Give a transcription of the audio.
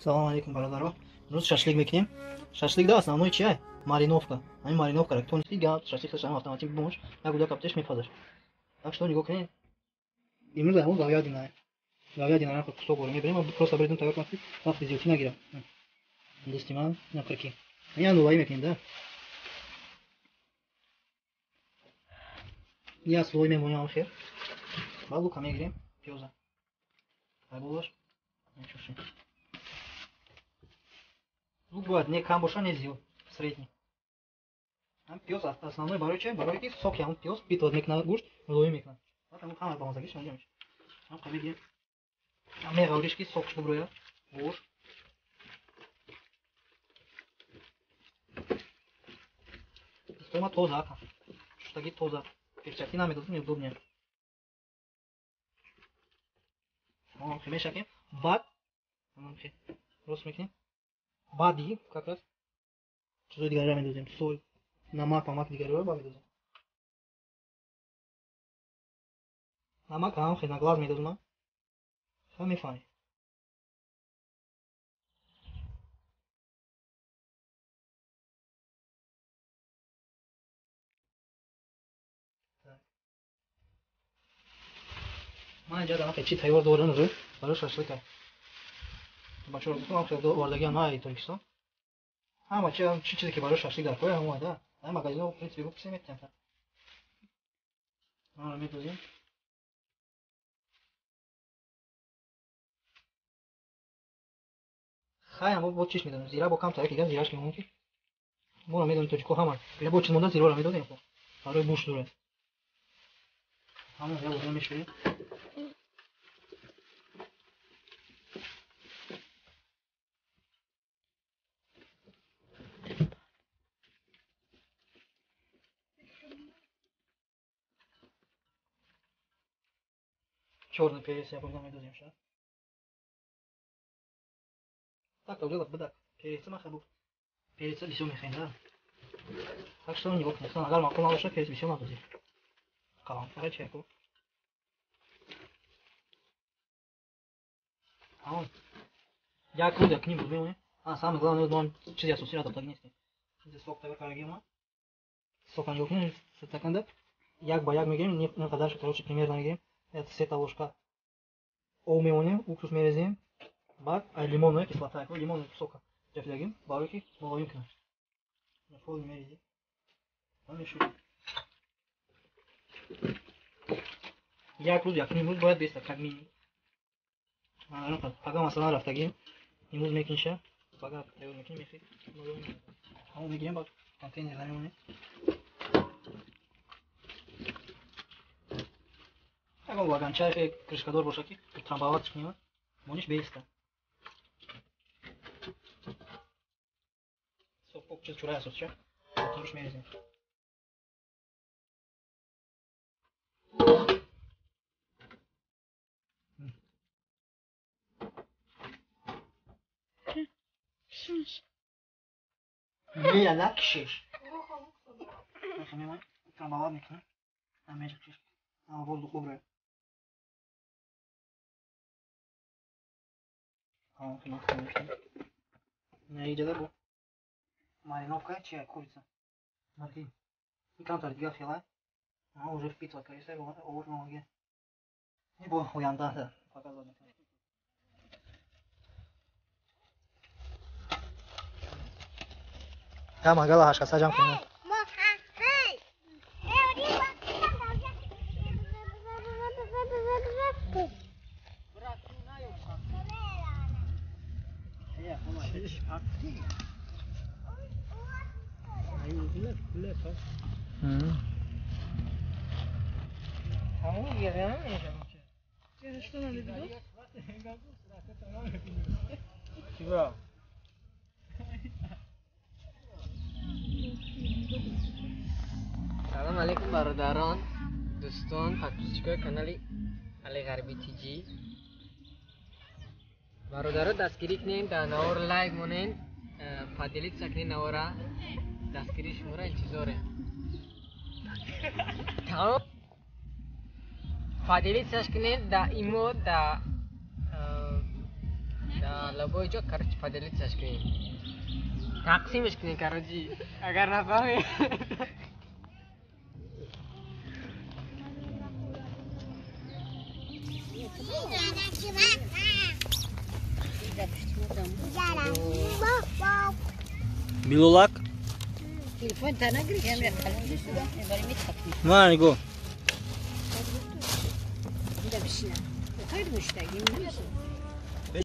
Салом алейкум, бародаро. Имрӯз шашлик мекунем. Шашлик да основной чи? Мариновка. Ҳамин мариновка ра тонисти гап шашлик шашам автоматик бимош, як гуда каптеш мепазаш. Так что нигоҳ кунед. Имрӯз ҳамон говядина. Говядина ра кусок бора мебарем, просто бирдум тайёр кунам, вақти зиёдӣ нагирам. Дӯсти ман, ина қирки. Ин нулаи мекунем, да? Я слой мемонем хер. Ба лука мегирем, пиёза. Ай болаш. Ничего. Лук бояд не кам боша, не зиёд, средний. Ҳам пиёз основной барои чи? Барои ки соки ҳам пиёз питвад мекунад гӯшт, мулоим мекунад. Баъд ҳам ҳама бамазагиш анҷом мешавад. Ҳам қабил ҳам меғавриш ки сокш буброяд. Гӯшт. Стома тоза ака. Шуштаги тоза. Перчатки намедозем, неудобнее. Мешакем. Баъд рост мекунем. Баъди как раз чизои дигареро медозем. Соль, намак, мамак дигареро ба медозем. Намак ҳам хел на глаз медозам. Ха мефаҳмед. Ман инҷа дам чӣ тайёр дорам уже барои шашлика. Бачаҳо гуфтам хел овардагиам на Тоҷикистон. Ҳама чи чӣ чизе ки барои шашлик дар кор ҳамон да. Ҳама магазинҳо в принципе бупсем метиҳанд. Маро медозем. Хай ҳам бо чиш медонем. Зира бо кам тарик дигар зираш мемонем ки. Моро медонем тоҷико ҳама. Бо чиз монда зираро медодем хо. Барои гӯшт дорад. Ҳамон я боза мешӯем. Черный перец я буду медозем ша. Так, уже бадак. Перец махабу. Перец бисёр мехоҳем, да? Так что нигоҳ кунед. Агар маъқул набошад, перец бисёр надозем. Қалам фақат чайку. Ҳамон. Як рӯз як ним рӯз мемонем. А самое главное, мо чизи асосиро додаг нестем. Чизи сок тайёр кардагима. Сока нигоҳ кунед, стаканда як ба як мегирем, не қадар, короче, примерно мегирем. Это сета ложка об мемонем, уксус мерезем, баъд лимонная кислота, лимонная сока ҷафидагим, барои ки мулоим кунад. Фол мерезем. Мешӯем. Як рӯз, як ним рӯз бояд беста, как минимум. Пага масалан рафтагим, имрӯз мекунша, пага тайёр мекунем, мехӯрем. Ҳамон мегирем, баъд контейнер намемонем. Ягон ваганчае крышкадор боша ки трамбовать кунем, мониш беиста. Сок чиз чурай асосча, туруш мерезем. Не, накишиш. Трамбовать мекунем. Амежа кишиш. Воздух убрать. Мариновка, чья курица. Смотри. И камтар дигар хела. А уже впитывает, конечно, овощи. Не бо оянда, да, показывать. Я магала хашка сажам кунем. Салом алейкум бародарон, дӯстон, подписчикои канали Али Ғарбӣ ТЖ. Бародаро дастгирӣ кунем, дар навор лайк монен, поделиться кунем навора. Дастгирии шуморо интизорем. Тамом. Поделиться кунем дар имо, дар Любой ҷо, короче, поделиться ш кунем, тақсимаш кунем, короче, агар нафаҳмем. Билолак. Телефон та нагири, Ма нигоҳ.